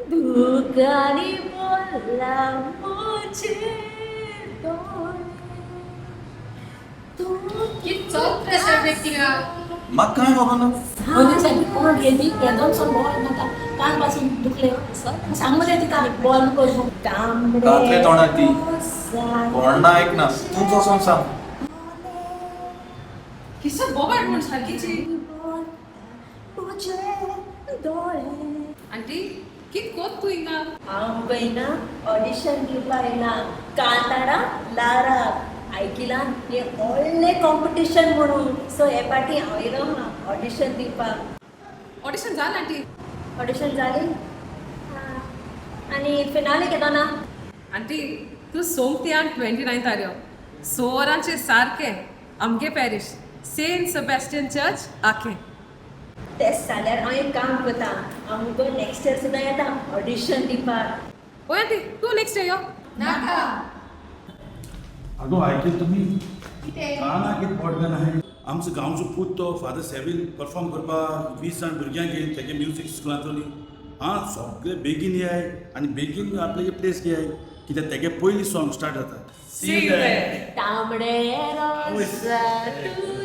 दुकांनी भरला म्हजे दोळे. तूं कित चोत रे सब्जेक्ट थिंगा. म्हाका कांय खबर ना. अंदूच्यान कोण गेली येदोनसो बॉल म्हाका कान पासून दुखले. सांग मरे तिका बॉल कर म्हूण. तांबडे घातले तोंडाक ती. रोसाचे कोण ना ऐकना, तूंच वचोन सांग. किसो बोबाट म्हूण सारकीची. म्हजे दोळे. आंटी, कित कोत तूं हिंगा? हांव मुगो हिंगा ऑडिशन दिवपा येयला कांतारा लारा. आयकिलां हें व्हडलें कॉम्पिटिशन म्हणून, सो हे पाटी हांव येयलो आहा ऑडिशन दिवपाक. ऑडिशन जालें आंटी. ऑडिशन जाली आनी फिनाले केदो ना? आंटी, तूं सोमती 29 तारीख 6 वरांचेर सारकें आमगे पॅरीश, सेंट सेबॅस्टियन चर्च, आकें. तेंच जाल्यार हांव एक काम करता, हांव मुगो नॅक्स्ट इयर सुद्दां येता ऑडिशन दिवपाक. ओय आंटी, तूं नॅक्स्ट इयर यो. नाका. अगो, ऐकेल तुम्ही का ना कित पडलें आहे. आमचो गांवचो पूत तो फादर सेवील परफॉर्म करपाक 20 जाण भुरग्यांक घेवन तेगे म्युजीक स्कुलांतली. आं, सगळे बेगीन याय आनी बेगीन आपले प्लेस घेयाय, कित्याक तेगे पयली सॉंग स्टार्ट जाता. See you there. तांबडे रोसा तुजे.